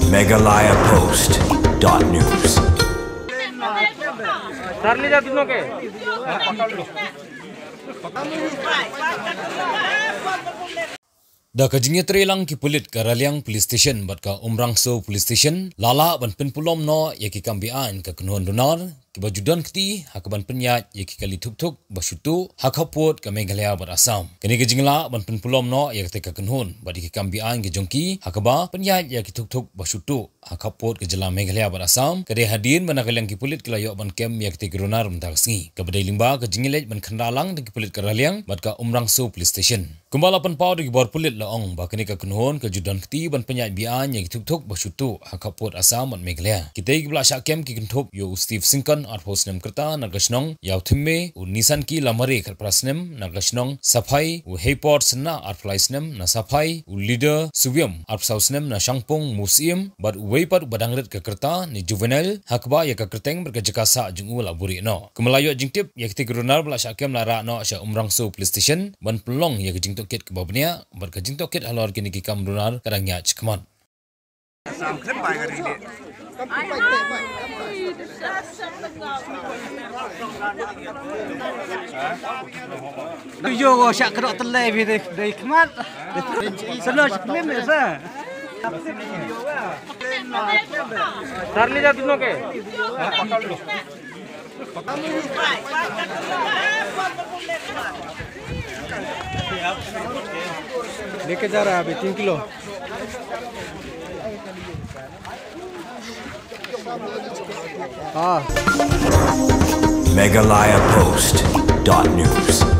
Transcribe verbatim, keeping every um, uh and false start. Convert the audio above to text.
Meghalaya Post dot news. Da ka jingïatreilang ki pulit ka Raliang Police Station bad ka Umrangso Police Station la lah ban pynpulom noh ïa ki kam beaiñ ka kynhun runar kiba ju don kti ha kaban pynïaid ïa ki kali thuk thuk ba shu tuh ha khappud ka Meghalaya bad Assam. Kane ka jinglah ban pynpulom noh ïa kata ka kynhun bad ïa ki kam beaiñ ka jong ki ha kaba pynïaid ïa ki thuk thuk ba shu tuh ha khappud ka jylla Meghalaya bad Assam ka dei hadien ba na ka liang ki pulit ki la ïoh ban kem ïa kata ki runar mynta ka sngi. Kaba dei lyngba ka jingïaleit ban kynrad lang da ki pulit ka Raliang bad ka Umrangso Police Station. Kumba la pynpaw da ki bor pulit la ong ba kane ka kynhun ka ju don kti ban pynïaid beaiñ ïa ki thuk thuk ba shu tuh ha khappud Assam bad Meghalaya. Kita kiba la shah kem ki kynthup ïa u Steve Syngkon, arphew snem ka rta, na ka shnong Ïawthymme, u Nisanki Lamare, khatphra snem, na ka shnong Saphai, u Heipor Synnah, arphew lai snem, na Saphai, u Leader Suwiom, arphew saw snem, na Shangpung Museum, bad uwei pat uba dang rit ka rta ne juvenile, ha kaba ïa ka kyrteng bad ka jaka sah jong u la buhrieh noh. Kumba la ïoh jingtip, ïa kita ki runar ba la shah kem la rah noh sha Umrangso Police Station ban pynlong ïa ka jingtohkit kaba bniah bad ka jingtohkit halor kine ki kam runar ka dang ïaid shakhmat. Yo, shah kdok tele bi dei, dei khmat. Selo shiplim ya sa. Charlie, ja, tu no ke? लेके जा रहा है अभी तीन किलो। हाँ। Meghalaya Post dot news.